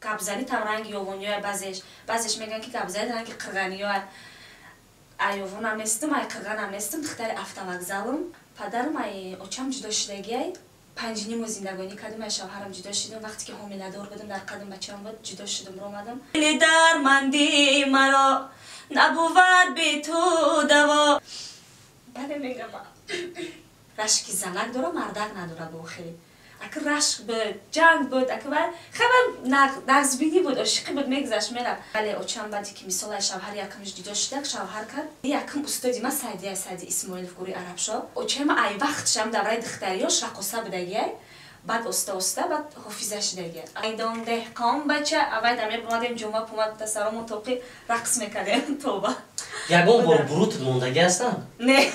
Гапзанӣ там ранги ёвониёя, баъзеш мегӯянд, ки гапзанӣ ранги қирғаниёя. Ай ёвонам нестам, ай қирғанам нестам, духтари автовокзалам. Падарам ай очам ҷудо шудагиай. 5,5 моҳ зиндагонӣ кардем, ай шавҳарам ҷудо шудем. Вақте ки ҳомиладор будам, дар қадам бачаам буд, ҷудо шудам, ромадам. Дили дарманди маро набувад би ту даво. Бале, мегам, рашки занак дора, мардак надора. Бо хеле ака рашк буд, ҷанг буд, ака хеле нағзбинӣ буд, ошиқӣ буд, мегузашт, мерафт. Бале, очам баъде ки, мисол, ай шавҳари якумш ҷудо шудак, шавҳар кард. Якум устоди ма Сайдия, Сайди Исмоилов, гурӯи Арабшо. Очаи ма ай вақтшам, давраи духтариёш, раққоса будагиай, баъд оста оста баъд ҳофиза шудагиай. Айдон деҳқон бача авай да мебомадем, ҷома пумад саромо тоқи, рақс мекардем, тоба. Ягон бор бурут мондагӣ ҳастанд? Не,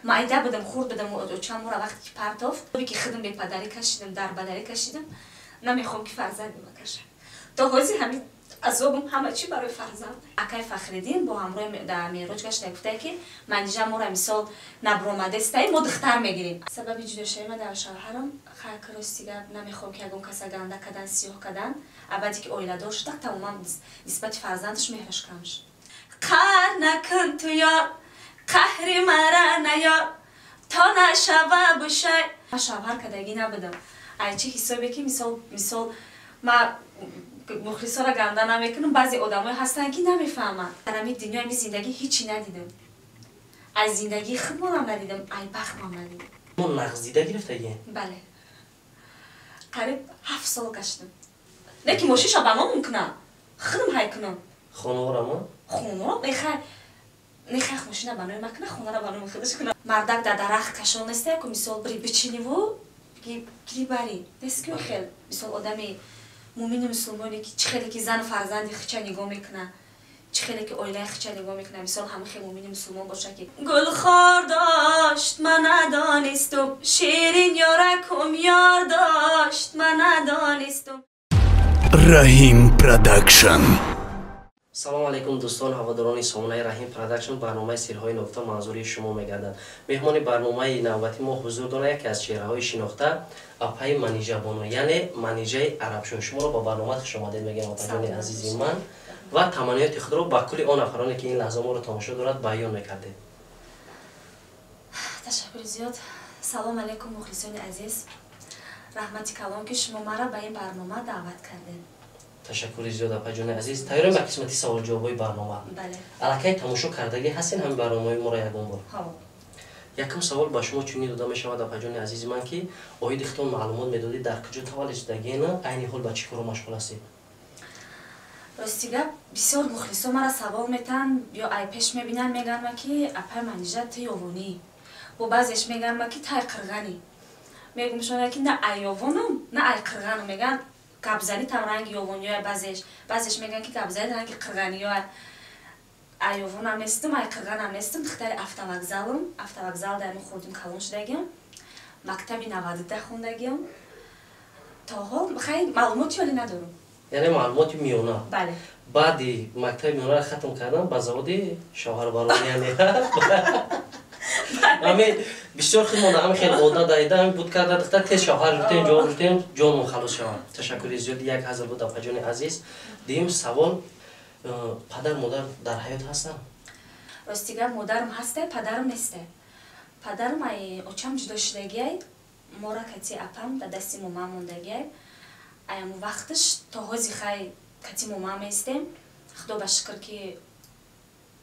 майда будам, хурд будам. Очам мора вақте ки партофт, ки худам бепадарӣ кашидам, дарбадарӣ кашидам, намехоҳам, ки фарзанди ма кашад. То ҳозир ҳамин азобам, ҳама чӣ барои фарзанд. Акай Фахриддин бо ҳамроҳи дар мероҷ гашта, гуфтае, ки Манижа мора, мисол, набуромадестай, мо духтар мегирем. Сабаби ҷудошавӣ ма дар шавҳарам, хайр, рости гап, намехоҳам, ки ягон каса ганда кадан, сиёҳ кадан. Баъде ки оиладор шуда, тамоман нисбати фарзандаш меҳраш кам шуд. Қаҳр накун ту ёр, қаҳри мара наёр, то нашава бушай. Ма шавҳар кардагӣ набудам. Ай чӣ ҳисобе ки, мисол, ма мухлисоро ганда намекунам, баъзе одамое ҳастанд, ки намефаҳманд. Дар ҳамин дунё, ҳамин зиндагӣ ҳичи надидам. Аз зиндагии худмонам надидам, ай бахтмам надидам. Мо нағз дида гирифтагӣ? Бале, қариб 7 сол гаштам, не ки мошиша ба мо мумкунам, худам ҳай кунам. Хонаорамо? Хонаро мехай, нехай, мошина ба номи ма куна, хонара ба номи худаш куна. Мардак дар дарахт кашол несте ку, мисол, бири бичиниву гири барӣ нест ку. Хел, мисол, одами муъмину мусулмоне, ки чӣ хеле ки зану фарзанди хича нигоҳ мекуна, чӣ хеле ки оилаи хича нигоҳ мекуна, мисол, ҳама хел муъмини мусулмон боша, ки гулхор дошт, ман надонистум, ширин ёракум ёр дошт, ман надонистум. Раҳим Продакшн. Салому алайкум, дӯстон, ҳаводорони сомонаи Раҳим Продакшн. Барномаи «Сирҳои ногуфта» манзури шумо мегардад. Меҳмони барномаи навбати мо ҳузур дорад яке аз чеҳраҳои шинохта, апаи Манижабону, яъне Манижаи Арабшоҳ. Шуморо ба барнома хушомадед мегӯям, апаҷони азизи ман, ва таманниёти худро ба кулли он нафароне, ки ин лаҳза моро тамошо дорад, баён мекардед. Ташаккури зиёд. Салом алайкум, мухлисони азиз. Раҳмати калон, ки шумо маро ба ин барнома даъват кардед. Ташаккури зиёд, апаҷони азиз. Тайёрем ба қисмати саволҷавобҳои барнома? Бале. Аллакай тамошо кардагӣ ҳастен ҳамин барномаи моро ягон бор? Ҳо. Якум савол ба шумо чунин дода мешавад, апаҷони азизи ман, ки оиди худтон маълумот медодед: дар куҷо таваллуд шудагиена, айни ҳол ба чӣ коро машғул ҳастед? Рости гап, бисёр мухлисо мара савол метаҳанд ё ай пеш мебинанд, мегӯянд, ки апай Манижа, ту ёвонӣ. Бо баъзеш мегӯянд, ки тай қирғанӣ. Мегӯмшона, ки на ай ёвонам, на ай қирғанам. Мегӯянд, гапзанӣ там ранги ёвониёя, баъзеш мегӯянд, ки гапзанӣ ранги қирғаниёя. Ай ёвонам нестам, ай қирғанам нестам, духтари автовокзалам. Автовокзал дар хурдим калон шудагиам, мактаби 92 хондагиам. То ҳол хай маълумоти олӣ надорам. Яъне маълумоти миёна? Бале. Баъди мактаби миёнаро хатм кардан ба заводи шавҳарбарон, яъне ҳами бисёр хел монда, ҳами хел одат даида, ҳами буд карда, духтар тез шавҳар гирифтем, ҷо гирифтем, ҷонмон халос шавад. Ташаккури зиёд, як ҳазр буд, апаҷони азиз. Дуюм савол: падар модар дар ҳаёт ҳастанд? Рости гап, модарам ҳасте, падарам несте. Падарам ай очам ҷудо шудагиай, мора кати апам дар дасти момаам мондагиай. Аяму вақташ то ҳози хай кати момаам местем. Худо ба шукр, ки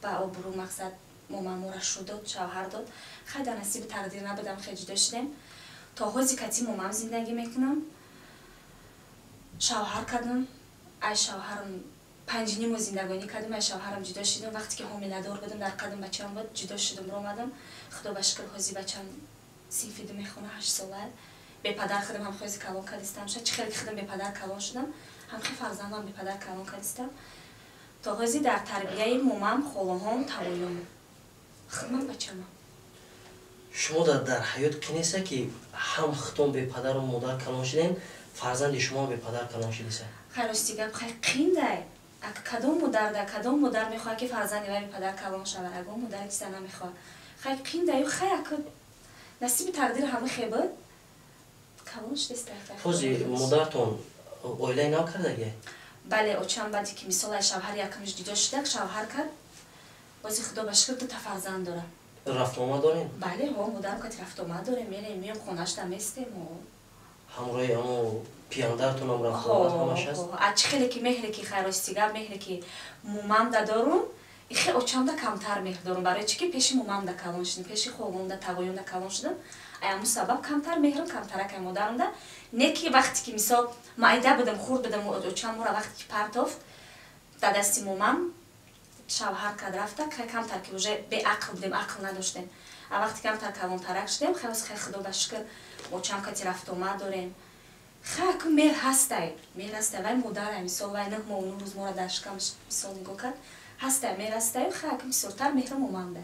ба обрӯ, мақсад, момаам мора шу дод, шавҳар дод. Хай, дар насиби тақдир набудам, хел ҷудо шудем. То ҳози кати момаам зиндагӣ мекунам. Шавҳар кардам, ай шавҳарам 5,5 моҳ зиндагонӣ кардем, ай шавҳарам ҷудо шудем. Вақте ки ҳомиладор будам, дар қадам бачаам буд, ҷудо шудам, ромадам. Худо ба шукр, ҳози бачам синфи ду мехона, 8 сола. Бепадар худам ҳам хози калон кардистам. Шояд чӣ хеле ки худам бепадар калон шудам, ҳам хел фарзандам бепадар калон кардистам. То ҳози дар тарбияи момам, холаҳом, тавоём, худмам, бачамам. Шумо дар ҳаёт қинеса, ки ҳам худтон бепадару модар калон шудем, фарзанди шумо бепадар калон шудиса? Хай, рости гап, хай қиндай. Кадом модар да, кадом модар мехоҳад, ки фарзанди вай бепадар калон шавад? Ягон модар чиза намехоҳад. Хай, қиндаю, хай, ака насиби тақдир ҳама хебуд, калон шудест. Ҳози модартон Оилаи нав кардагӣ? Бале, очам баъде ки мисол ай шавҳари якамш ҷудо шудак, шавҳар кард. Бози худо ба шукр дута фарзанд дорад. Рафтуомад дорем? Бале, ҳо, модарам кати рафтуомад дорем, мерем, миём, хонашда местем. Ҳамроҳи амо пияндаратонам рафтуомад ҳамаш ҳаст? А чӣ хеле ки меҳре ки хайростигап, меҳре ки мумамда дорум, ихе очамда камтар меҳр дорум. Барои чӣ ки пеши мумамда калон шудам, пеши холонда, тағоёнда калон шудам. Ай ҳамун сабаб камтар меҳрам, камтаракай модарамда. Не ки вақте ки мисол майда будам, хурд будам, очам мора вақте ки партофт дар дасти мумам, шавҳар кард рафта, камтар ки уже беақл будем, ақл надоштем. А вақте камтар калонтарак шудем, хелос хел худо ба шукр очам кати рафтуомад дорем. Хай, меҳр ҳастай, меҳр ҳастай, вай модарай, мисол вай 9 моҳу 9 рӯз мора дар шикамаш мисол нигоҳ кард. Ҳастай, меҳр ҳастай, хай, бисёртар меҳрам оманда.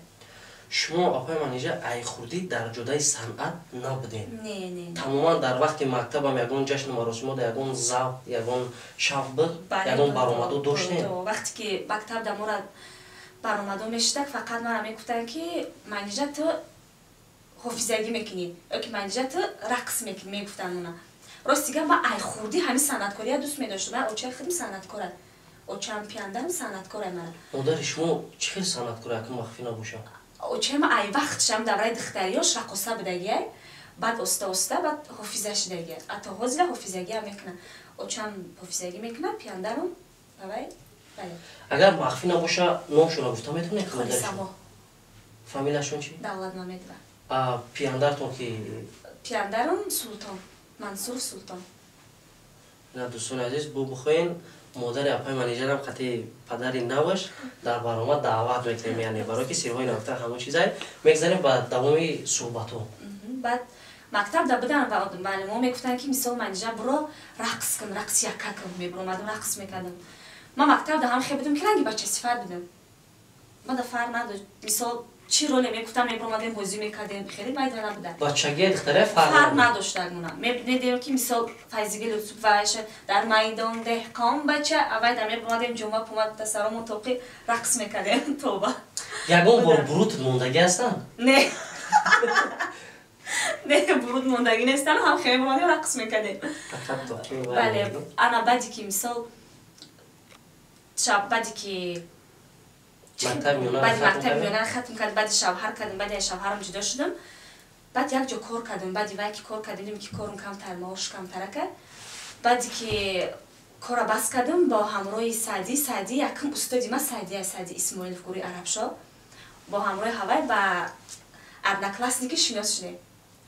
Шумо, апаи Манижа, айхурдӣ дар ҷодаи санъат набудем? Не, не. Тамоман дар вақти мактабам ягон ҷашну маросимот, ягон завқ, ягон шавқ буд, ягон баромадо доштем? Вақте ки мактаб да мора баромадо мешудак, фақат мара мегуфтанд, ки Манижа, ту ҳофизагӣ мекунӣ ё ки Манижа, ту рақс мекунӣ, мегуфтанд она. Рости гап, ман айхурдӣ ҳамин санъаткория дӯст медоштам. Ман очаи худам санъаткора, очаам пияндарам санъаткора мара. Модари шумо чӣ хел санъаткора, якум махфӣ набошад? Очаи ман ай вақтшам давраи духтариёш раққоса будагиай, баъд оста оста баъд ҳофиза шудагиай, ато ҳозира ҳофизагиам мекунад. Очаам ҳофизагӣ мекунад, пияндарам бавай, бале. Агар махфӣ набоша, номшонро гуфта метавонед? Холисамо. Фамилияшон чӣ? Давлат Мамедова. Пияндаратон ки? Пияндарам Султон Мансур, Султон. На, дӯстони азиз, бо бихоҳен модари апаи Манижарам қати падари наваш дар баромад даъват мекунем, яъне барое ки сирҳои нагуфта ҳамон чизае. Мегзарем ба давоми суҳбатҳо. Баъд мактаб да будам ва муаллимҳо мегуфтанд, ки мисол Манижа, буро рақс кун, рақси якка кун. Мебуромадам, рақс мекардам. Ман мактаб да ҳам хел будам, ки ранги бачасифат будам, ма да фарқ надошт, мисол чӣ роле мегуфтам, мебуромадем, бозӣ мекардем, хеле майда набуда. Бачагия духтаре фарқ надошт. Агмона медидем, ки мисол Файзиги Лутсуп вайша дар майдон деҳқон бача авай да мебуромадем, ҷома пумад тасарому тоқи рақс мекардем, тоба. Ягон бор бурут мондагӣ ҳастанд? Не, не, буруд мондагӣ нестан, ҳам хеле мебуромадем, рақс мекардем. Бале. Ана баъде ки мисол баъде ки баъди мактаби миёнара хатм кард, баъди шавҳар кардам, баъди аз шавҳарам ҷудо шудам, баъд як ҷо кор кардам. Баъди вай ки кор кардем, дидем, ки корум камтар, маош камтара кард. Баъде ки кора бас кардам, бо ҳамроҳи Саъдӣ, Саъдӣ якум устоди ма Саъдия, Саъди Исмоилов, гурӯҳи Арабшо, бо ҳамроҳи ҳавай ба Одноклассники шинос шудем.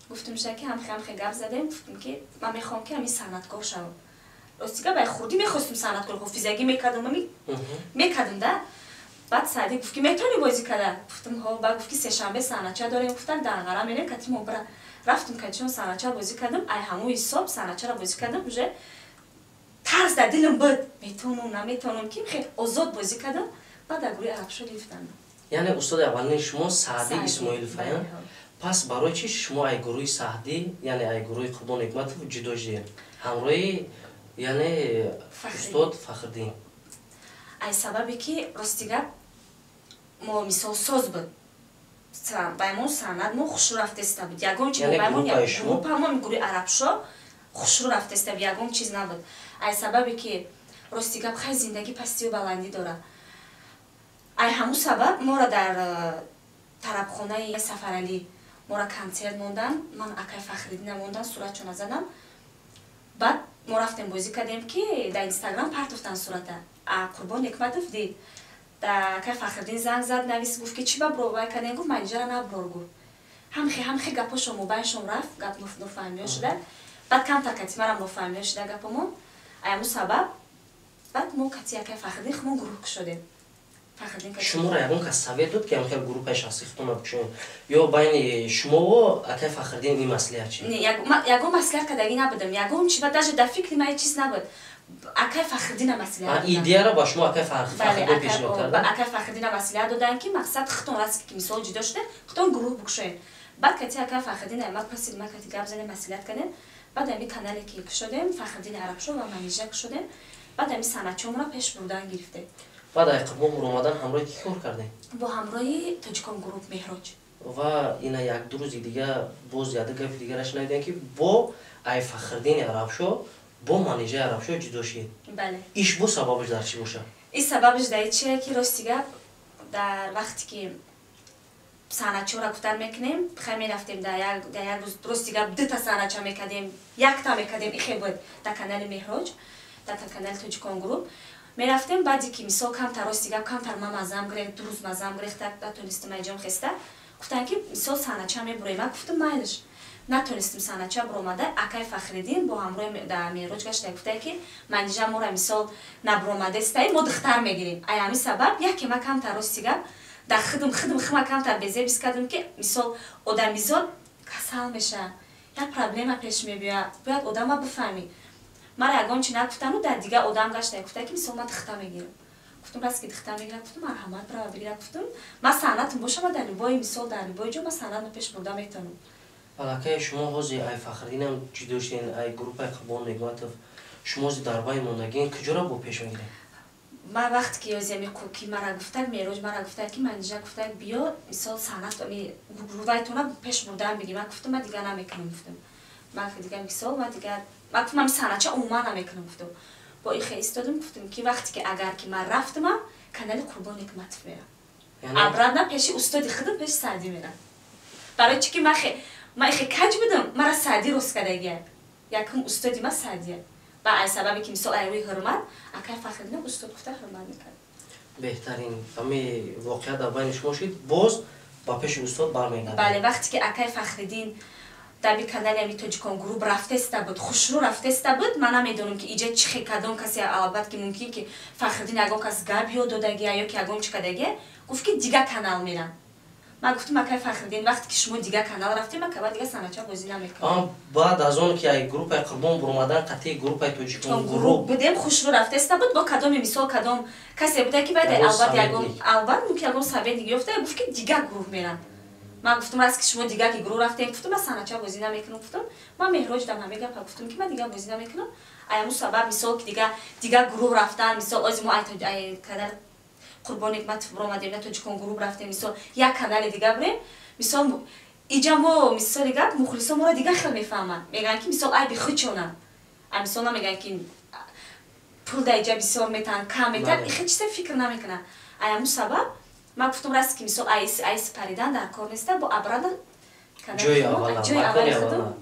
Гуфтум ша, ки ҳамхе ҳамхе гап задем, гуфтум, ки ман мехоҳам, ки ҳамин санъаткор шавам. Ростига, бай хурдӣ мехостум санъаткор, ҳофизагӣ мекардам, мекардам да. Баъд Саъдӣ гуфт, ки метавонӣ бозӣ карда? Гуфтам, ҳо. Баъд гуфт, ки сешанбе санъатча дорем, гуфтан, Данғара мерем, кати мо бира. Рафтум, катишон санъатча бозӣ кардам. Ай ҳамун ҳисоб санъатчаро бозӣ кардам, уже тарс дар дилам буд, метавонам, наметавонам, ки хел озод бозӣ кардам. Баъд дар гурӯҳи Арабшо гирифтам. Яъне устоди аввалини шумо Саъдӣ Исмоилов аян? Пас барои чӣ шумо ай гурӯҳи Саъдӣ, яъне ай гурӯҳи Қурбон Ҳикматов ҷудо шудед ҳамроҳи, яъне, устод Фахриддин? Ай сабабе ки, рости гап, мо мисол соз буд, баймон санъат мо хушрӯ рафтеста буд, ягон чи группамо, гурӯҳи Арабшо хушрӯ рафтеста буд, ягон чиз набуд. Ай сабабе ки, рости гап, хай, зиндагӣ пастию баландӣ дорад. Ай ҳамун сабаб моро дар тарабхонаи Сафаралӣ мора консерт мондан, ман акай Фахриддина мондан, суратчона задам. Баъд мо рафтем, бозӣ кардем, ки дар Инстаграм партофтан сурата. А Қурбон Ҳикматов дид, акай Фахриддин занг зад, навис, гуфт, ки чӣ ба бровай кардем? Гуфт, Манижара наброр, гуфт. Ҳамхе ҳамхе гапошон мобайншон рафт, гап нофаҳмиё шуда. Баъд камтар кати марам нофаҳмиё шуда гапомон. Аяму сабаб баъд мо кати акай Фахриддин хумон гурӯҳ кушодем. Шуморо ягон кас совет дод, ки ҳамхел группаи шахсӣ худтон кушоед, ё байни шумово акай Фахриддин ин маслиҳат чи? Ягон маслиҳат кардагӣ набудам, ягон чи, даже дар фикри ман чиз набуд. Акай Фахриддина маслиҳат. Идеяро ба шумо акай Фахриддин пешниҳод карда? Акай Фахриддина маслиҳат доданд, ки мақсад худтон раст, ки мисол ҷудо шуда, худтон гурӯҳ бикушоед. Баъд кати акай Фахриддин ма пасид, ма кати гап задем, маслиҳат кардем. Баъд ами канале ки кушодем, Фахриддини Арабшо ва Манижа кушодем. Баъд ами санъатчиҳомро пеш бурдан гирифтем. Баъд ай Қурбон буромадан ҳамроҳи кӣ кор кардем? Бо ҳамроҳи Тоҷикон гурӯҳ, Меҳроҷ. Ва ина як ду рӯзи дига боз яду гапи дигара шунавидем, ки бо ай Фахриддини Арабшо Бо Манижаи Арабшоҳ ҷудо шид. Бале. Иш бо сабабаш дар чӣ бошад? Ин сабабаш дар чие, ки рости гап, дар вақте ки санъатчиҳоро гуфтан мекунем, хай мерафтем дар як рӯз, рости гап, дута санъатча мекардем, якта мекардем, ихе буд дар канали Меҳроҷ, дар канали Тоҷикон Груп мерафтем. Баъде ки мисол камтар, рости гап, камтар ман маззам гирехт, ду рӯз маззам гирехт, натонистам айҷом хеста. Гуфтанд, ки мисол санъатча мебурем. Ман гуфтам, майлиш. Натонистем санъатча буромада. Акай Фахриддин бо ҳамроҳи дар Меҳроҷ гашта гуфтае, ки Манижа моро мисол набуромадестай, мо духтар мегирем. Ай ҳамин сабаб яке ма камтар, рости гап, дар худам хима камтар безебис кардам, ки мисол одамизод касал меша, як проблема пеш мебиёяд, бояд одама бифаҳмӣ. Мара ягон чи нагуфтану дар дигар одам гашта гуфта, ки мисол ман духта мегирам. Гуфтам, раст ки духта мегирам, гуфтам, марҳамат, брава бигира. Гуфтам, ман санъатам боша, ма дар любой, мисол, дар любой ҷо ман санъатро пеш бурда метавонам. Аллакай шумо ҳозир ай Фахриддинам ҷудо шуден, ай группаи Қурбон Неъматов. Шумо ҳозир дар бай мондагин, куҷоро бо пеш мегиред? Ман вақте ки ёзиами ки мара гуфтак, Мероҷ мара гуфтак, ки Манижа гуфтак, биё, мисол санъат вайтона пеш бурдан бигир. Ман гуфтам, ман дигар намекунам, гуфтам. Ман дигар, мисол, ман дигар, ман гуфтам, ман санъатча умуман намекунам, гуфтам. Бо ихе истодам, гуфтам, ки вақте ки агар ки ман рафтамам, канали Қурбон Неъматов мерам, обратно пеши устоди худам, пеши Саъдӣ мерам. Барои чӣ ки ман ихе каҷ будам, мара Саъдӣ рост кардагия. Якум устоди ман Саъдия. Ба ай сабаби ки мисол ай рӯи ҳурмат акай Фахриддин устод гуфта ҳурмат мекард. Беҳтарин. Ҳами воқеа дар байни шумо шид, боз ба пеши устод бармегардед. Бале, вақте ки акай Фахриддин дар би канали ами Тоҷикон Груп рафтеста буд, хушрӯ рафтеста буд, ман намедонам, ки иҷа чӣ хе кадом касе, албат ки мумкин ки Фахриддин ягон кас гап ёд додагия ё ки ягон чӣ кардагия, гуфт, ки дигар канал мерам. Ман гуфтам, акай Фахриддин, вақте ки шумо дигар канал рафтем, ман каба дигар санъатча бозӣ намекунам. Баъд аз он ки ай группаи Қурбон буромадан, қатъи группаи Тоҷикон Груп будем, хушрӯ рафтеста буд, бо кадоме, мисол, кадом касе буда, ки баъд албат ягон, албат мумкин ягон советник ёфта, гуфт, ки дигар гурӯҳ мерам. Ман гуфтам, раст ки шумо дигар ки гурӯҳ рафтем, гуфтам, ман санъатча бозӣ намекунам, гуфтам. Ман Меҳроҷ дам ҳамин гапа гуфтам, ки ман дигар бозӣ намекунам. Ай ҳамун сабаб, мисол, ки дигар гурӯҳ рафтан, мисол, ози мо ай канал Қурбон Неъматов буромадем, на Тоҷикон Груп рафтем, мисол, як канали дигар бурем, мисол, иҷа мо, мисоли гап, мухлисо моро дигар хел мефаҳманд, мегӯянд, ки мисол айби худшонанд. А мисол намегӯянд, ки пул дар иҷа бисёр метаҳанд, кам метаҳанд, ихе чизе фикр намекунанд. Ай ҳамун сабаб ман гуфтам, раст ки мисол айс паридан дар кор неста, бо обратно ҷои аввала, худам.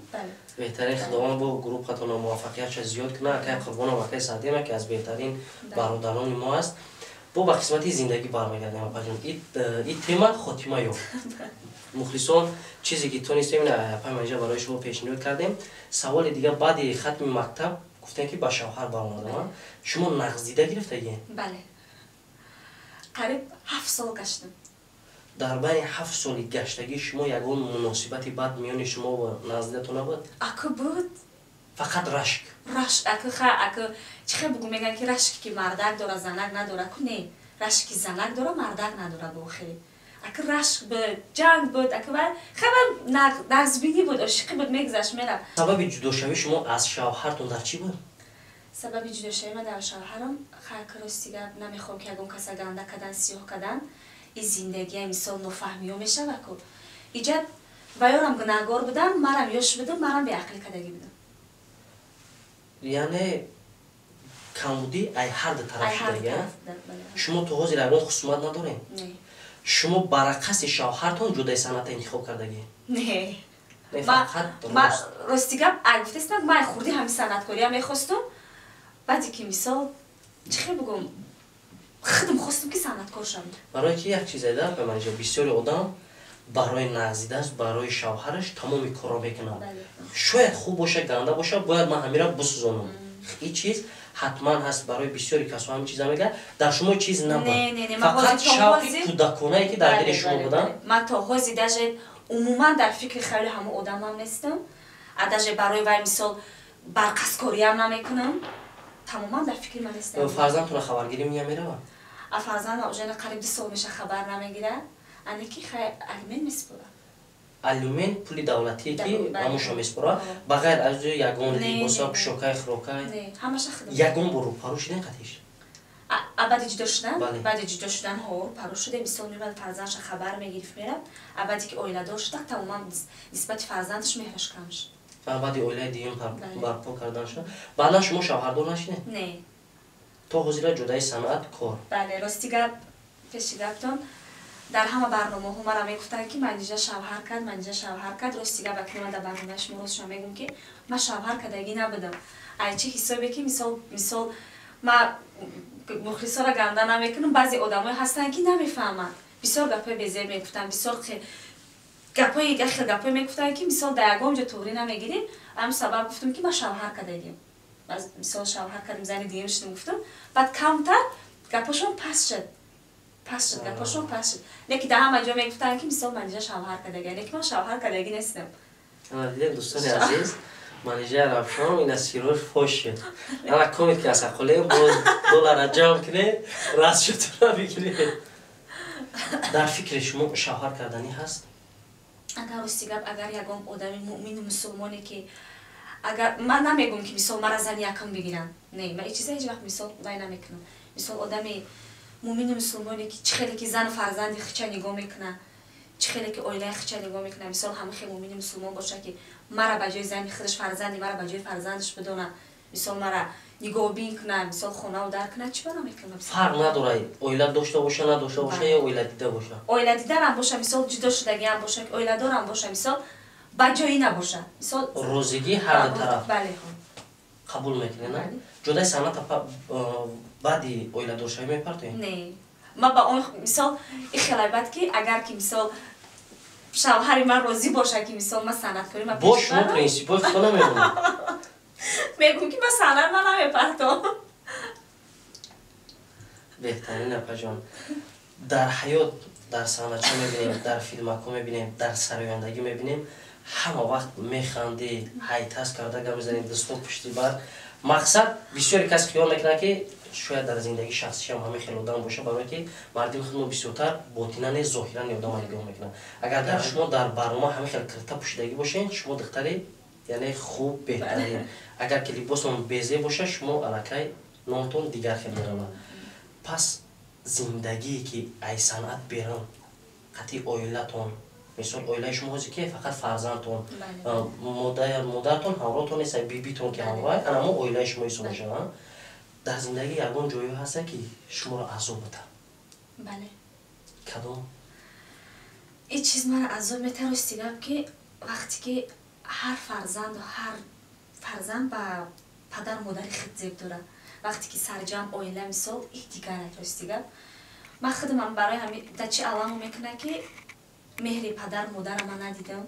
Беҳтарин. Худованд бо группатона муваффақиятша зиёд кунад. Акай Қурбонам, акай Саъдиам яке аз беҳтарин бародарони мо аст. Бо ба қисмати зиндагӣ бармегардем, апаҷон. Ин тема хотима ёфт. Мухлисон, чизе ки тонистем, апай Манижа барои шумо пешниҳод кардем. Саволи дигар: баъди хатми мактаб гуфтем, ки ба шавҳар баромадам. Шумо нағздида гирифтагӣ? Бале, қариб 7 сол гаштам. Дар байни 7 соли гаштагӣ шумо ягон муносибати бад миёни шумо ва нағздидатон набуд? Аку, буд. Фақат рашк? Рашк, аку, ха, аку чӣ хел бугу, мегӯянд, ки рашки ки мардак дора, занак надора. Аку не, рашки занак дора, мардак надора. Бо хеле аку рашк буд, ҷанг буд, аку хеле нағзбинӣ буд, ошиқӣ буд, мегузашт, мерафт. Сабаби ҷудошавии шумо аз шавҳартон дар чӣ буд? Сабаби ҷудошавӣ ман дар шавҳарам, ха, рости гап, намехоҳам, ки ягон каса ганда кадан, сиёҳ кадан. И зиндагия, мисол, нофаҳмиҳо мешава ку иҷа ваёрам гунаҳгор будам, марам ёш будам, марам беақлӣ кардагӣ будам. Яъне камбудӣ ай ҳар ду тараф шудага. Шумо то ҳозир ягон хусумат надорем? Шумо барақаси шавҳартон ҷудаи санъата интихоб кардагӣ? Не, рости гап, ай гуфтестам, ман хурдӣ ҳамин санъаткориам мехостум. Баъде ки, мисол, чӣ хел бугум, худам хостум, ки санъаткор шавам. Барои ки як чизе да манҷа, бисёри одам барои нағзидааст, барои шавҳараш тамоми корро мекунад. Шояд хуб боша, ганда боша, бояд ман ҳамира бисӯзонам. Ин чиз ҳатман ҳаст барои бисёри касо, ҳамин чиза мегӯяд. Дар шумо чиз набуд, фақат шавқи кӯдаконае, ки дар дили шумо буданд? Ман то ҳозир даже умуман дар фикри хаёли ҳамон одамам нестам, а даже барои вай, мисол, барқасткориам намекунам, тамоман дар фикри ман нестам. Фарзандтона хабаргирӣ мия меравад? А фарзандам уже қариб 2 сол меша, хабар намегирад, ане ки хай алимент месупорад. Алимент пули давлатие, ки ҳамуша месупорад. Ба ғайр аз ӯ ягон либоса, пӯшокай, хӯрокай? Ягон бор рӯпарӯ шуден қатиш? А баъди ҷудо шудан? Баъди ҷудо шудан ҳо, рӯпарӯ шудем. Мисол, меомад, фарзандша хабар мегирифт, мерафт. А баъде ки оиладор шуда, тамоман нисбати фарзандаш меҳраш кам шуд. Баъди оилаи дуюм барпо кардан шуд. Баъдан шумо шавҳардор нашидед? Не. То ҳозира ҷодаи санъат кор. Бале, рости гап, пеши гаптон, дар ҳама барномаҳо мара мегуфтанд, ки Манижа шавҳар кард, Манижа шавҳар кард. Рости гап, акни ман дар барномаи шумо ростшо мегӯм, ки ман шавҳар кардагӣ набудам. Ай чӣ ҳисобе ки мисол ма мухлисоро ганда намекунам, баъзе одамое ҳастанд, ки намефаҳманд. Бисёр гапҳои безеб мегуфтанд, бисёр гапҳои хел гапҳое мегуфтанд, ки мисол дар ягон ҷо туғрӣ намегирӣ. Ҳамин сабаб гуфтам, ки ман шавҳар кардагим. Мисол шавҳар кардам, зани дуюм шудам, гуфтам. Баъд камтар гапҳошон паст шуд. Паст шуд, гапҳошон паст шуд. Леки дар ҳама ҷо мегуфтанд, ки мисол Манижа шавҳар кардагӣ, леки ман шавҳар кардагӣ нестам. Дидем, дӯстони азиз, Манижа Равшон ина сирош фош шуд. Ана комит ки асақолем, боз доллара ҷамъ кунед, расчётро бигиред. Дар фикри шумо шавҳар карданӣ ҳаст? Агар рости гап, агар ягон одами муъмину мусулмоне, ки агар ман намегӯм, ки мисол мара зани якум бигиранд, не, ман ин чиза ҳеҷ вақт мисол вай намекунам. Мисол одами муъмину мусулмоне, ки чӣ хеле ки зану фарзанди хича нигоҳ мекунад, чӣ хеле ки оилаи хича нигоҳ мекунад, мисол ҳама хел муъмини мусулмон бошад, ки мара ба ҷои зани худаш, фарзанди мара ба ҷои фарзандаш бидонад, мисол мара нигоҳбин кунад, мисол хонаву дар кунад, чӣ ба намекунам? Фарқ надорад, оила дошта боша, надошта боша ё оила дида боша? Оила дидарам боша, мисол ҷудо шудагиам боша, оиладорам боша, мисол ба ҷои набоша. Мисол розигӣ ҳар ду тараф. Бале. Қабул мекунед, на? Ҷодаи санъата баъди оиладоршавӣ мепартоед? Не. Ма ба он мисол и хелай бад, ки агар ки мисол шавҳари ман розӣ боша, ки мисол ман санъаткорӣ ма Бо шумо принсипҳои худо намемонед. Мегӯм, ки ман санъат ма намепартом. Беҳтарин, апаҷон. Дар ҳаёт, дар санъатча мебинем, дар филмакҳо мебинем, дар сарояндагӣ мебинем, ҳама вақт механдӣ, ҳайтас карда гап мезанед, дӯстон пушти бар. Мақсад, бисёре кас хиёл мекунад, ки шояд дар зиндагии шахсишам ҳамин хел одам боша, барое ки мардими худмо бисёртар ботина не, зоҳиран одама нигоҳ мекунад. Агар дар шумо дар барнома ҳамин хел кирта пӯшидагӣ бошед, шумо духтари яъне хуб, беҳтарин. Агар ки либосон безеб боша, шумо аллакай номтон дигар хел меравад. Пас зиндагие ки ай санъат берун, қатъи оилатон, мисол оилаи шумо ҳозир ки фақат фарзандтон, модаратон ҳамроҳтон нест, бибитон ки ҳамроҳ, анамо оилаи шумо ҳисоб мешавад. Дар зиндагӣ ягон ҷое ҳаста, ки шуморо азоб битад? Бале. Кадом? Ин чиз мара азоб метар, рости гап, ки вақте ки ҳар фарзанду ҳар фарзанд ба падару модари худ зеб дорад, вақте ки сарҷамъ оила, мисол ин дигар, рости гап, ман худамам барои ҳами да чӣ аламо мекунад, ки меҳри падару модара ман надидам,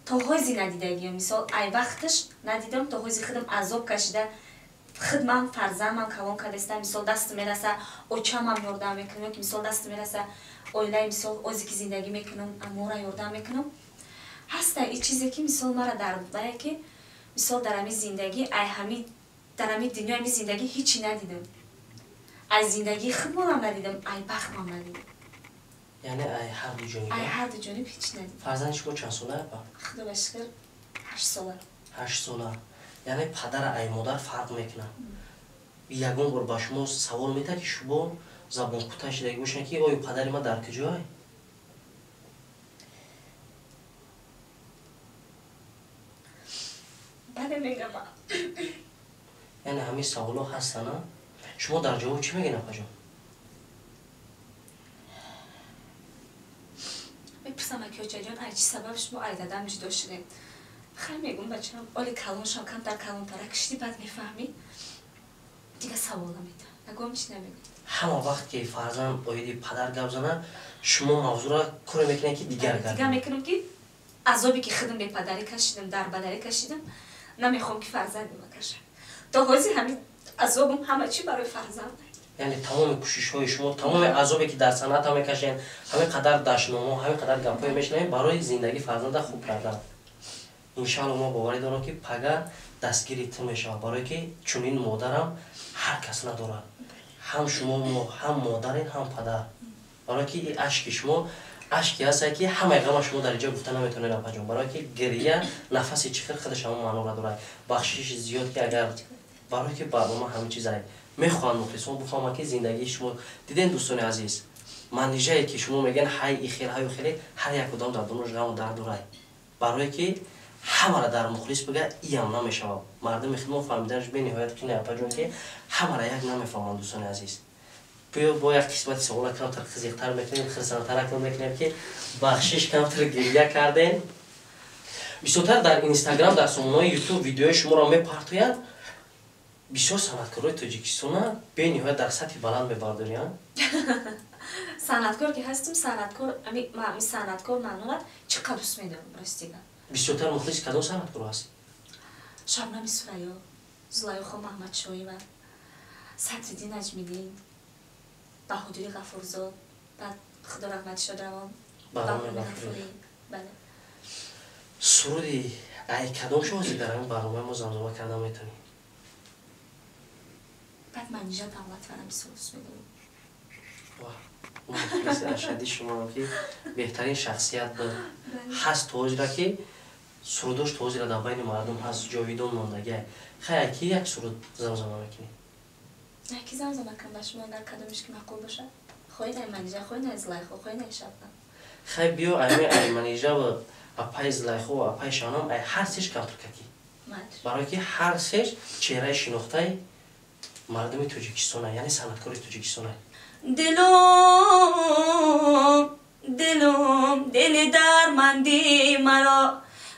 то ҳози надидагиам, мисол ай вақташ надидам, то ҳози худам азоб кашида, худ ман фарзандмам калон кардастам. Мисол дасту мераса, очамам ёрдам мекунам, ёки мисол дасту мераса, оилаи мисол озе ки зиндагӣ мекунам, амора ёрдам мекунам. Ҳаста и чизе, ки мисол мара дард бая, ки мисол дар ҳами зиндагӣ, ай ҳами дар ҳами дунё, ҳами зиндагӣ ҳичи надидам, ай зиндагии худмонам надидам, ай бахтмам надидам. Яъне ай ҳар ду ҷониб? Ай ҳар ду ҷониб ҳичи надидам. Фарзанди шумо чанд сола, апа? Худо ба шукр, 8 сола. 8 сола. Яъне падара ай модар фарқ мекунад. Ягон бор ба шумо савол метаҳад, ки шумо забонкӯтаҳ шидагӣ бошед, ки оё падари ман дар куҷое? Бале, мегам. Яъне ҳамин саволҳо ҳастанд. Шумо дар ҷавоб чӣ мегӯед, апаҷон? Мепурсам, аки очаҷон, ай чӣ сабаб шумо ай дадам ҷудо шудем? Хай, мегум, бачам, оли калоншам, камтар калонтара кишди, баъд мефаҳмӣ. Дига савол намедиҳам, ягон чӣ намегӯям. Ҳама вақт ки фарзанд оиди падар гап занад, шумо мавзӯъро коре мекунед, ки дигар дигар гардед. Мекунам, ки азобе ки худам бепадарӣ кашидам, дарбадарӣ кашидам, намехоҳам, ки фарзанди ма кашад. То ҳозир ҳамин азобам ҳама чӣ барои фарзанд. Яъне тамоми кӯшишҳои шумо, тамоми азобе ки дар санъат ҳам мекашед, ҳамин қадар дашномҳо, ҳамин қадар гапҳое мешунавем, барои зиндагии фарзанда хуб кардан. Иншаалло, мо боварӣ дорам, ки пага дастгири ту мешавад, барое ки чунин модарам ҳар кас надорад. Ҳам шумо мо ҳам модарен, ҳам падар, барое ки и ашки шумо ашке ҳаста, ки ҳамаи ғама шумо дар инҷо гуфта наметавонед, апаҷон, барое ки гирия нафаси чӣ хел худаш ҳамон маъноро дорад. Бахшиши зиёд, ки агар барое ки барнома ҳамин чизае мехоҳанд мухлисон бифаҳманд, ки зиндагии шумо диден. Дӯстони азиз, Манижае ки шумо мегӯян, ҳай и хел, ҳаю хеле, ҳар як одам дар дунёш ғаму дард дорад, барое ки Ҳамара дар мухлис бига, иам намешавад. Мардуми хидмо фаҳмиданаш бениҳоят қина, апаҷон, ки ҳамара як намефаҳманд. Дӯстони азиз, биё, бо як қисмати савола камтар қизиқтар мекунем, хирсандтарак мекунем, ки бахшиш, камтар гиря кардем. Бисёртар дар Инстаграм, дар сомонаҳои Ютуб видеои шуморо мепартояд. Бисёр санъаткорои Тоҷикистона бениҳоят дар сатҳи баланд мебардориянд. Санъаткор ки ҳастум, санъаткор, ами санъаткор маънорад, чӣ қадр дӯст медорам, ростига. Бисёртар мухлиси кадом санъаткоро ҳастӣ? Шабнами Сурайё, Зулайхо Маҳмадшоева, Садриддин Наҷмиддин, Баҳодури Ғафурзод, баъд, худо раҳмати шодравон, Ғафурӣ. Бале. Суруди ай кадом шоҳози дар ҳамин барномаи мо замзама карда метавонӣ? Баъд Манижа Давлатовара бисёр дӯст медорам. Мухлиси ашадди шумоам, ки беҳтарин шахсият буд, ҳаст тоҷира, ки сурудош тоҷира дар байни мардум ҳаст, ҷовидон мондагиай. Хай, ки як суруд замзама мекунӣ? Ки замзама кунам ба шумо, агар кадомеш ки маъқул бошад. Хоҳед ай Манижа, хоҳед ай Зулайхо, хоҳед ай Шабнам. Хай, биё, айми ай Манижа ва апаи Зулайхо ва апаи Шабнам, ай ҳар сеш камтаркакӣ, барое ки ҳар сеш чеҳраи шинохтаи мардуми Тоҷикистона, яъне санъаткори Тоҷикистона. Дилум, дилум, дили дарманди маро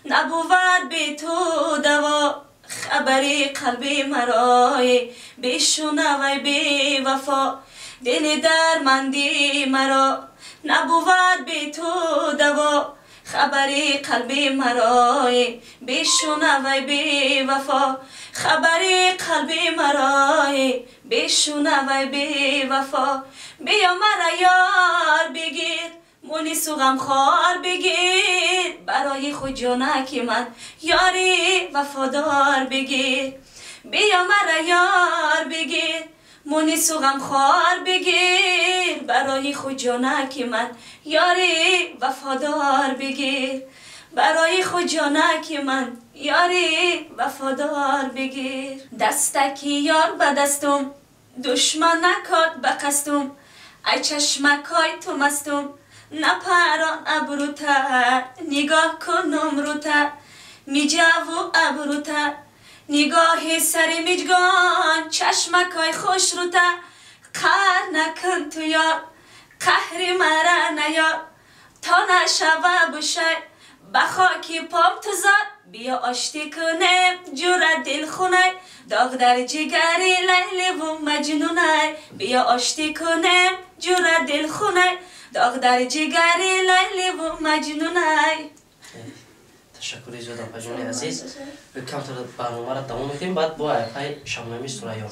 набувад бе ту даво. Хабари қалби марои бишунавай, бевафо. Дили дарманди маро набувад бе ту даво. Хабари қалби марои бишунавай, бевафо. Хабари қалби марои бишунавай, бевафо. Биё, мара ёр бигир, мунису ғамхор бигир. Барои худ ҷонаки ман ёри вафодор бигир. Биё, мара ёр бигир, мунису ғамхор бигир. Барои худ ҷонаки ман ёри вафодор бигир. Барои худ ҷонаки ман ёри вафодор бигир. Дастаки ёр ба дастум, душман накод ба қастум. Ай чашмакҳои ту мастум, напарон абрута, нигоҳ кунум рута, миҷаву абрута, нигоҳи сари миҷгон, чашмакҳои хушрута. Қаҳр накун ту ёр, қаҳри мара наёр, то нашава бушай ба хоки пом ту зор. Биё, оштӣ кунем, ҷура дилхунай, доғ дар ҷигари Лайливу Маҷнунай. Биё, оштӣ кунем, ҷура дилхунай, доғ дар ҷигари Лайливу Маҷнунай. Ташаккури зиёд, апаҷони азиз. Камтар барномаро давом мекунем, баъд бо апаи Шабнами Сурайё.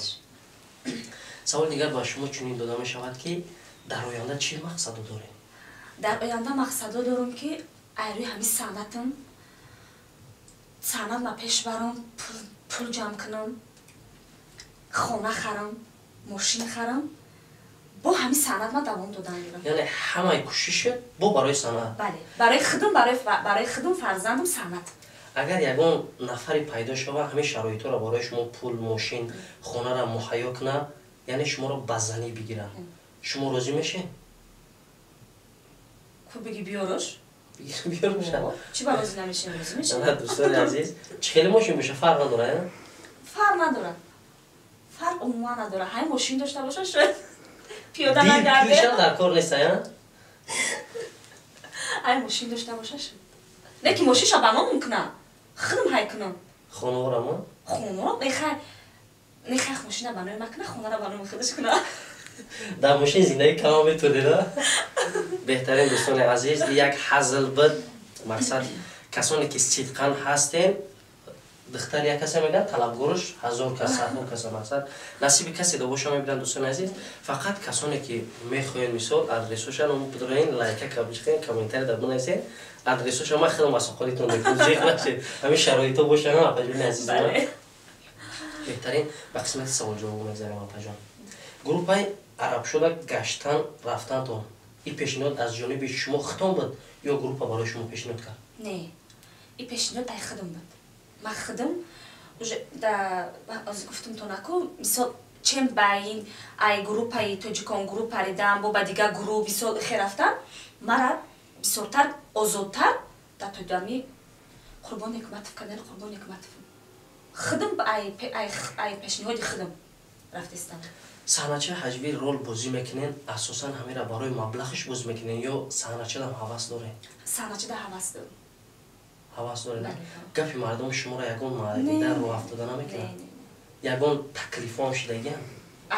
Саволи дигар ба шумо чунин дода мешавад, ки дар оянда чӣ мақсадо доред? Дар оянда мақсадо дорам, ки айрӯи ҳамин санъатам, санъат ма пеш барам, пул ҷамъ кунам, хона харам, мошин харам, бо ҳамин санъат ма давом додан гирам. Яъне ҳамаи кӯшишат бо барои санъат? Бале, барои худам, барои худам, фарзандам, санъат. Агар ягон нафаре пайдо шава, ҳамин шароитҳоро барои шумо, пул, мошин, хонаро муҳайё кунад, яъне шуморо ба занӣ бигирад, шумо розӣ мешед? Ку биги, биёрош. Биёроша. Чӣ ба розӣ намешем? Розӣ мешем. Дӯстони азиз, чӣ хеле мошин боша, фарқ надорад? Фарқ надорад, фарқ умуман надорад. Ҳай, мошин дошта боша, шояд пиёда нагарде. Пилшам дар кор нест, а? Ай, мошин дошта боша, шояд. Не ки мошинша ба ном кунам, худам ҳай кунам. Хонаорамо? Хонаро нехай, нехай, мошина ба номи ма куна, хонара ба номи худаш куна. Дар мошин зиндагӣ кама метонед. Беҳтарин. Дӯстони азиз, як ҳазл буд. Мақсад, касоне ки сидқан ҳастем, духтар як касе мегӯяд, талабгорш ҳазор кас, садҳо каса. Мақсад, насиби касе да боша, мебинанд. Дӯстони азиз, фақат касоне ки мехоҳед, мисол, адресоша бидроен, лайка кабичкин, комментарий да бинависед, адресоша ман хеле масоқолитон мекунам, зиқ нашед. Ҳамин шароито боша, апаҷони азиз. Беҳтарин. Ба қисмати саволҷавоб мегзарем, апаҷон. Группаи Арабшода гаштан рафтантон, ин пешниҳод аз ҷониби шумо хитон буд ё группа барои шумо пешниҳод кард? Не, ин пешниҳод ай худам буд. Ман худам уже да гуфтум то наку, мисол, чем ба ин ай группаи Тоҷикон группа ридам, бо ба дигар гурӯҳ, мисол, хе рафтан, мара бисёртар озодтар дар тоҷами Қурбон Ҳикматов канали Қурбон Ҳикматов. Худам ай пешниҳоди худам рафтестам. Саҳначаи ҳаҷвӣ рол бозӣ мекунен, асосан ҳамира барои маблағиш бозӣ мекунен ё саҳначадам ҳавас дорен? Саҳначада ҳавас дорам. Ҳавас доред? Гапи мардум шуморо ягон дар роҳ афтода намекунад? Ягон таклифҳоам шидагиам?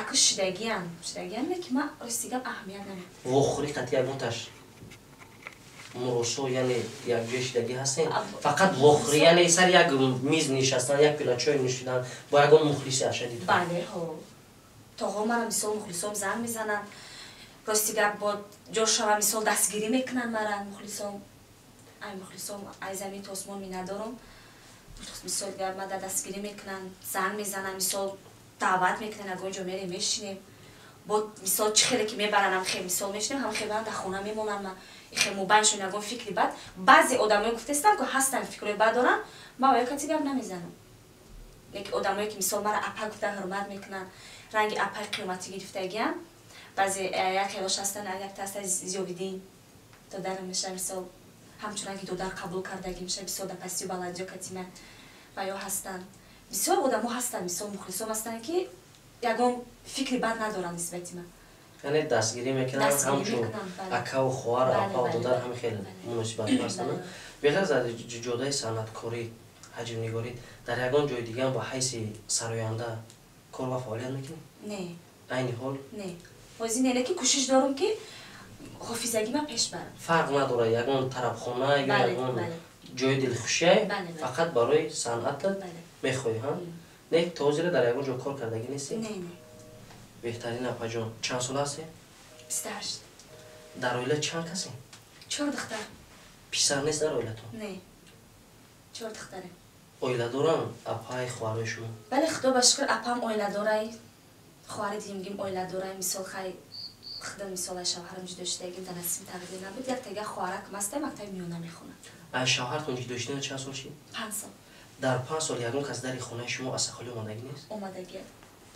Аку шидагиам, шидагиам, леки ман рости гап аҳамият намедиҳам. Вохӯрӣ қатъи ягонташ муросо, яъне якҷоя шидагӣ ҳастен? Фақат вохӯрӣ, яъне сари як миз нишастан, як пила чой нӯшидан бо ягон мухлиси ашадид? Бале, ҳо. Тоғо мара мисол мухлисом занг мезананд. Рости гап бо ҷо шава мисол дастгирӣ мекунанд мара мухлисом. Ай мухлисом, ай замин то осмон миннатдорам. Мисол гап мада дастгирӣ мекунанд, занг мезананд, мисол даъват мекунанд, ягон ҷо мерем мешинем. Бо мисол чӣ хеле ки мебаранд, ҳам хел мисол мешинем, ҳам хел баранд дар хона мемонанд. Ма ихел мубайншон ягон фикри бад. Баъзе одамое гуфтестам, ки ҳастанд фикрҳои бад доранд, ман оя кати гап намезанам. Леки одамое ки мисол мара апа гуфта ҳурмат мекунанд, ранги апаи қиёматӣ гирифтагиам. Баъзе як хелош ҳастанд, якта ҳаста Зиёвиддин додарам меша, мисол ҳамчун ранги додар қабул кардагӣ меша, бисёр дар пастию баландиё катима ва ё ҳастанд. Бисёр одамо ҳастанд, мисол мухлисон ҳастанд, ки ягон фикри бад надоранд нисбати ман. Яъне дастгирӣ мекунанд ҳамчун акаву хоҳар, апаву додар, ҳамин хел муносибатҳо ҳастанд. Беғарз аз ҷодаи санъаткорӣ, ҳаҷвнигорӣ, дар ягон ҷои дигаам ба ҳайси сароянда кор ва фаъолият мекунӣ? Не. Айни ҳол? Не. Ҳозир не, лекин кӯшиш дорам, ки ҳофизагӣ ман пеш барам. Фарқ надорад ягон тарабхона ё ягон ҷои дилхушия, фақат барои санъатат мехоҳӣ, ҳа? Не, то ҳозира дар ягон ҷо кор кардагӣ нестӣ? Не, не. Беҳтарин, апаҷон. Чанд сола ҳастӣ? 28. Дар оила чанд касем? Чор духтар. Писар нест дар оилатон? Не. Чор духтарем. Оиладоранд апаи хоҳарои шумо? Бале, худо ба шукр, апам оиладорай, хоҳари дуюмгим оиладорай, мисол хай худо мисол ай шавҳарам ҷудо шудагим, дар насиби тақдир набуд. Як тега хоҳаракам ҳастай, мактаби миёна мехонад. Ай шавҳартон ҷудо шудана чанд сол шид? 5 сол. Дар 5 сол ягон кас дари хонаи шумо асақолӣ омадагӣ нест? Омадагӣ.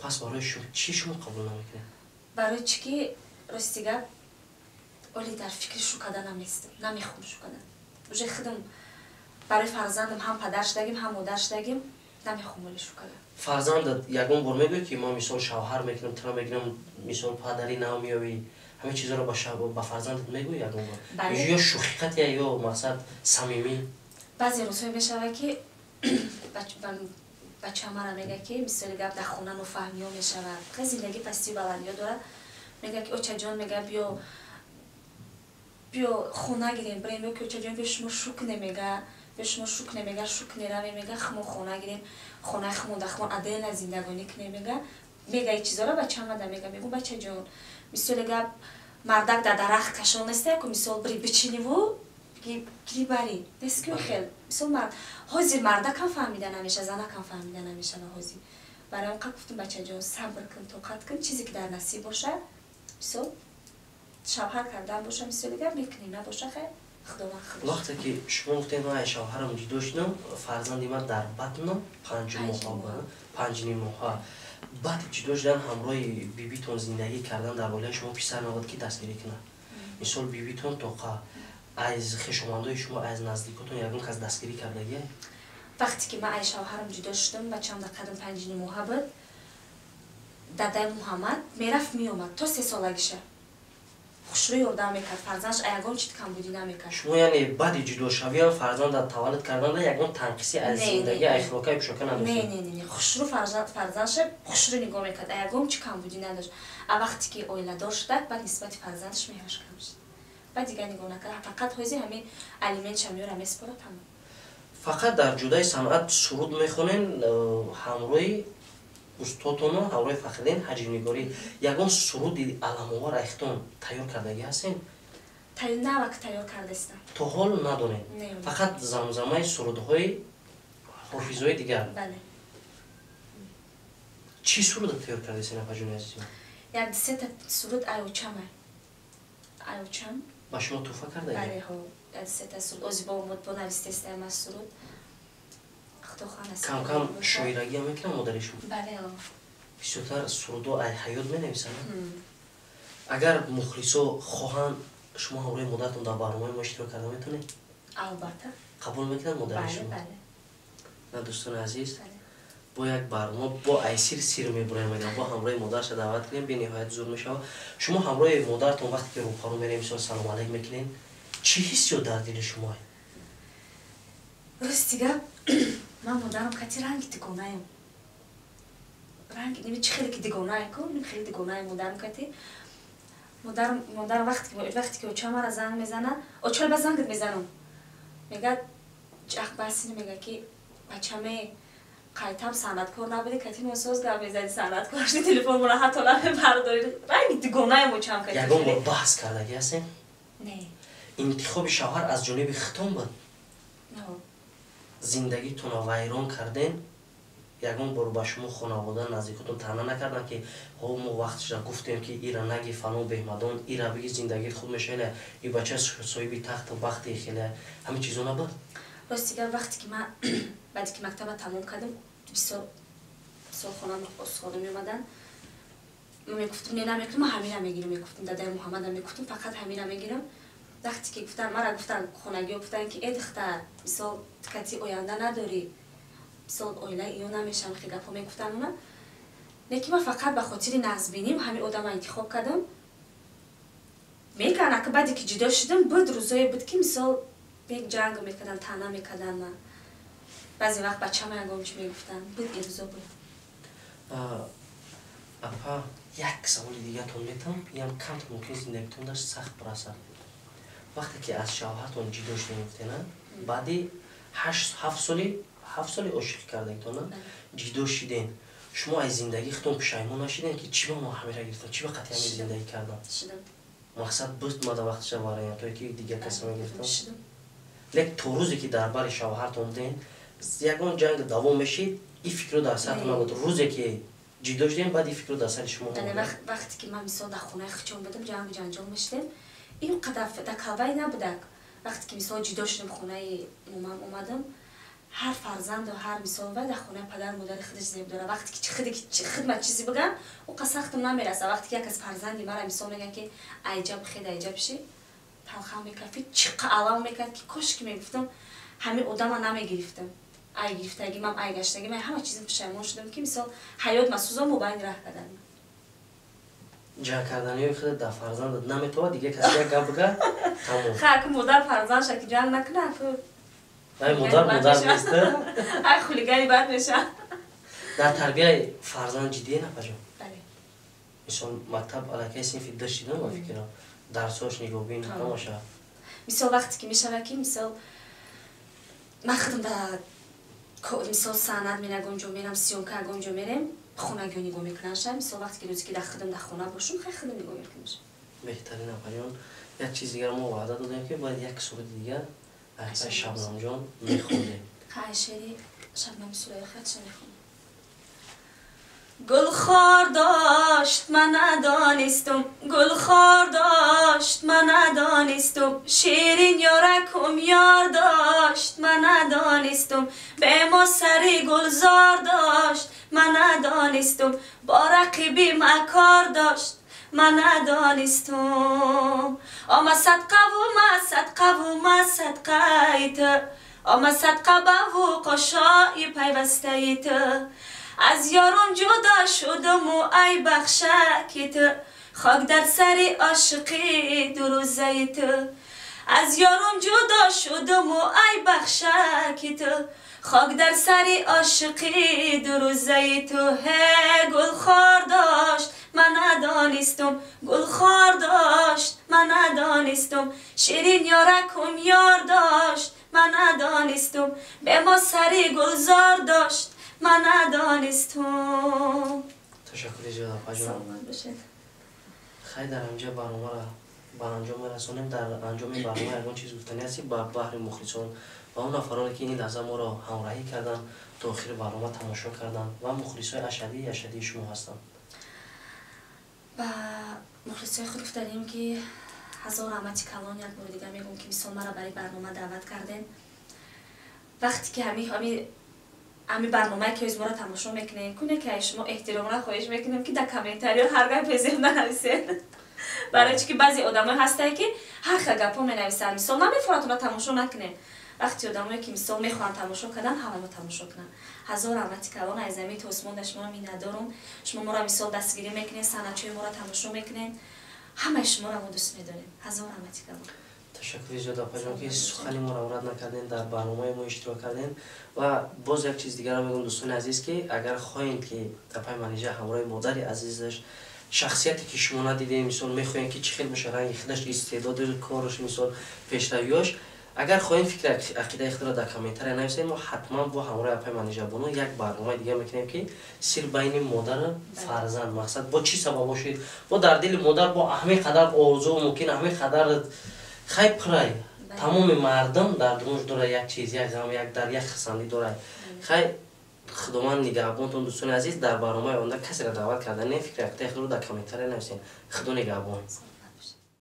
Пас барои чӣ шумо қабул намекунед? Барои чӣ ки рости гап оли дар фикри шу карданам нестам, намехоҳам шу кардан. Уже худам барои фарзандам ҳам падар шудагим, ҳам модар шудагим, намехоҳам оли шу кардан. Фарзандат ягон бор мегӯяд, ки ман мисол шавҳар мекунам, тура мегирам, мисол падари нав меёвӣ, ҳамин чизҳоро ба фарзандат мегӯӣ ягон бор? Ё шӯхиқатия, ё мақсад самимӣ? Баъзе рӯзҳое мешавад, ки бача мара мега, ки мисоли гап дар хона нофаҳмиҳо мешавад, хел зиндагӣ пастию баландиҳо дорад, мега, ки очаҷон, мега, биё, биё хона гирем, бирем, ё ки очаҷон, биё шумо шу кунем, мега, биё шумо шу кунем, мега, шу кунем, равем, мега, хмо хона гирем, хонаи хмон дар хмон отдельно зиндагонӣ кунем, мега. Мега и чизоро бача мада мега. Мегӯ: бачаҷон, мисоли гап мардак дар дарахт кашол неста ку, мисол бири бичиниву гири барӣ нест ку. Хел мисол ҳозир мардакам фаҳмида намеша, занакам фаҳмида намешава ҳозир. Барои он қа гуфтум: бачаҷон, сабр кун, тоқат кун, чизе ки дар насиб боша, мисол шавҳар кардан боша, мисоли гап мекунем, набоша, хайр, худованд худаш. Вақте ки шумо гуфтед, ман шавҳарам ҷудо шудам, фарзанди ман дар батнам 5 моҳа, 5,5 моҳа, баъди ҷудо шудан ҳамроҳи бибитон зиндагӣ кардан, дар оилаи шумо писар набуд, ки дастгирӣ кунад? Мисол бибитон тоқа, аз хешомандои шумо, аз наздикотон ягон кас дастгирӣ кардагия? Вақте ки ман ай шавҳарам ҷудо шудам, бачам дар қадам 5,5 моҳа буд, дадаи Муҳаммад мерафт, меомад, то 3 солагиша хушрӯ ёрдам мекард, фарзандаш ягон чиз камбудӣ намекард. Шумо яъне баъди ҷудошавиам фарзанда таваллуд карданда ягон танқиси аз зиндагӣ, ай хӯрокаи пӯшока надоштед? Не, не, не, хушрӯ фарзандша хушрӯ нигоҳ мекард, ягон чи камбудӣ надошт. А вақте ки оиладор шудак, баъд нисбати фарзандаш меҳраш кам шуд, баъд дигар нигоҳ накард, фақат ҳози ҳамин алиментша меёра, меспора, тамом. Фақат дар ҷудаи санъат суруд мехонен ҳамроҳи устодтону ҳамроҳи Фахриддин ҳаҷвнигорӣ. Ягон суруди аламовар айхтон тайёр кардагӣ ҳастен? Навак тайёр кардастам. То ҳол надонед? Фақат замзамаи сурудҳои ҳофизҳои дигар? Бале. Чӣ суруда тайёр кардастен, апаҷони азизим? Як дусета суруд айочама, айочам. Ба шумо туҳфа карда? Бале, ҳо, як дусета суруд ози бо навистестаям аз суруд. Камкам шоирагиам мекунам модари шумо? Бале. Бисёртар сурудо ай ҳаёт менависанд. Агар мухлисо хоҳанд, шумо ҳамроҳи модаратон дар барномаи мо иштирок карда метавонед? Албатта. Қабул мекунад модари шумо? На, дӯстони азиз, бо як барнома бо айсир сир мебураем, мегам бо ҳамроҳи модарша даъват кунем, бениҳоят зур мешавад. Шумо ҳамроҳи модартон вақте ки рӯпарӯ мерем, мисол салом алейк мекунем, чӣ ҳиссиёт дар дили шумо? Рости гап, ман модарам кати ранги дигонаем. Ранги ними чӣ хеле ки дигонае ку, ним хеле дигонаем модарам кати. Модарам вақте ки оча мара занг мезана, оча ба зангат мезанам. Мегӯяд, ҷахбасини мегӯяд ки бачаме қайтам санъаткор набуди, кати носоз гап мезади, санъаткор шуди, телефон мора ҳатто намебардори. Ранги дигонаем очам кати. Ягон бор баҳс кардагӣ ҳастем? Не. Интихоби шавҳар аз ҷониби хитон буд? Зиндагитонро вайрон карден, ягон бор ба шумо хонавода наздикотон таъна накарданд ки ҳо мо вақтша гуфтем ки ира наги фалон беҳмадон, ира биги зиндагит хуб мешавад, и бача соҳиби тахту бахти хеле, ҳамин чизо набуд? Рости гап, вақте ки ман баъде ки мактаба тамом кардам, бисёр бисёр хонам осода меомаданд. Мегуфтам не, намекунам, ман ҳамина мегирам, мегуфтам дадаи Муҳаммадам, мегуфтам фақат ҳамина мегирам. Вақте ки гуфтан, мара гуфтан, хонагиҳо гуфтан ки э духтар, мисол кати оянда надорӣ, мисол оилаи иё намешавам, хеле гапҳо мегуфтан уна. Лекин ман фақат ба хотири нағзбиним ҳамин одама интихоб кардам. Мегӯянд, ака баъде ки ҷудо шудам, буд рӯзое буд ки мисол бег ҷанг мекардан, таъна мекардан ман. Баъзе вақт бачама ягон чӣ мегуфтанд, буд ин рӯзо буд. Апа, як саволи дигатон метавонам, иам камтар мумкин зиндагитон дашт сахт бирасад. Вақте ки аз шавҳартон ҷудо шудем гуфтена, баъди 7 соли ошиқӣ кардагитона ҷудо шиден, шумо аз зиндагии худтон пушаймон нашиден ки чӣ ба мо ҳамира гирифтам, чӣ ба қатъи ҳамин зиндагӣ кардам? Мақсад буд мада вақтша вариантое ки дигар каса мегирифтам, лек то рӯзе ки дар бари шавҳартон буден, ягон ҷанг давом мешид, ин фикрро дар сартон набуд? Рӯзе ки ҷудо шудем, баъд ин фикрро дар сари шумо? Вақте ки ман мисол дар хонаи хичон будам, ҷангу ҷанҷол мешудем, ин қадар дар калбай набудак. Вақте ки мисол ҷудо шудем, хонаи момам омадам, ҳар фарзанду ҳар мисол вай дар хонаи падару модари худаш зеб дорад. Вақте ки хидмат чизе бигам, ӯ қа сахтам намераса. Вақте ки як аз фарзанди мара мисол мегӯяд ки айҷаб хед, айҷаб ши, талхам мекард, чӣ қа алам мекард ки кош ки мегуфтам ҳамин одама намегирифтам. Ай гирифтагимам, ай гаштагим, ай ҳама чизам пушаймон шудам ки мисол ҳаёт масӯзо мобайни раҳ кардан. Ҷанг карданиҳои худат дар фарзандат наметавад, дигар касе як гап бига, тамом. Ха, ку модар фарзандша ки ҷанг накуна, ку ай модар модар нест. Ай хулигани бад меша. Дар тарбияи фарзанд ҷиддие, напаҷон? Бале. Мисол, мактаб аллакай синфи ду шидан, ба фикрам, дарсҳош нигоҳбин ҳамаша. Мисол, вақте ки мешава ки мисол ман худам дар мисол санъат мерам, ягон ҷо мерам, съёмка, ягон ҷо мерем, хонагиҳо нигоҳ мекунанд. Мисол, вақте ки рӯзе ки дар худам дар хона бошам, хай худам нигоҳ мекунам. Беҳтарин, апаҷон. Як чиз дигар, мо ваъда додем ки бояд як суруди дигар акай Шабнамҷон мехондем. Хай, шеъри Шабнами Сурайё хатша мехонам. Гулхор дошт, ман надонистум, гулхор дошт, ман надонистум, ширин ёракум ёр дошт, ман надонистум, бе мо сари гулзор дошт, ман надонистум, бо рақиби макор дошт, ман надонистум. Ома садқаву ма садқаву ма садқаи ту, ома садқа баву қошои пайвастаи ту, аз ёрон ҷудо шудуму ай бахшаки ту, хок дар сари ошиқи дурӯзаи ту, аз ёрон ҷудо шудуму ай бахшаки ту, хок дар сари ошиқи дурӯзаи ту. Ҳе, гулхор дошт, ман надонистум, гулхор дошт, ман надонистум, ширин ёракум ёр дошт, ман надонистум, бе мо сари гулзор дошт, ман надонистум. Ташаккури зиёд, апаҷон. Саломат бошед. Хай, дар ҳамҷа барномаро ба анҷом мерасонем. Дар анҷоми барнома ягон чиз гуфтанӣ ҳастӣ ба баҳри мухлисон ва он нафароне ки ин лаҳза моро ҳамроҳӣ карданд, то охири барнома тамошо карданд ва мухлисои ашадии ашадии шумо ҳастанд? Ба мухлисои худ гуфтанем ки ҳазор раҳмати калон. Як бори дигар мегӯм ки мисол мара барои барнома даъват кардем. Вақте ки ҳами барномае ки моро тамошо мекунем, куне ки аз шумо эҳтиромона хоҳиш мекунем ки дар комментариё ҳар гап безеб нанависед, барои чӣ ки баъзе одамое ҳастае ки ҳар хел гапҳо менависанд. Мисол, намефорад, она тамошо накунем. Вақти одамое, ки мисол мехоҳанд тамошо кардан, ҳамаро тамошо кунанд. Ҳазор раҳмати калон, аз замин то осмон да шуморо миннатдорум. Шумо моро мисол дастгирӣ мекунед, санъатчиҳои моро тамошо мекунед. Ҳамаи шуморо мо дӯст медорем. Ҳазор раҳмати калон. Ташаккури зиёд, апаҷон, ки сухани моро рад накардем, дар барномаи мо иштирок кардем. Ва боз як чиз дигарро мегӯям, дӯстони азиз, ки агар хоҳем, ки апаи Манижа ҳамроҳи модари азизаш, шахсияте ки шумо надидем, мисол, мехоҳем, ки чӣ хел боша ранги худаш, истеъдоди кораш, мисол, пешравиёш, агар хоҳем, фикри ақидаи худро дар комментария нависед. Мо ҳатман бо ҳамроҳи апаи Манижа Бону як барномаи дига мекунем, ки сир байни модару фарзанд, мақсад, бо чӣ сабаб бошед, бо дар дили модар бо ҳамин қадар орзу, мумкин ҳамин қадар хай пурай. Тамоми мардум дар дунуш дорад як чиз, як ғам, як дар, як хисандӣ дорад. Хай, Худованд нигаҳбонтон, дӯстони азиз. Дар барномаи оянда касеро даъват карда не, фикри ақидаи худро дар комментария нависед. Худо нигаҳбон.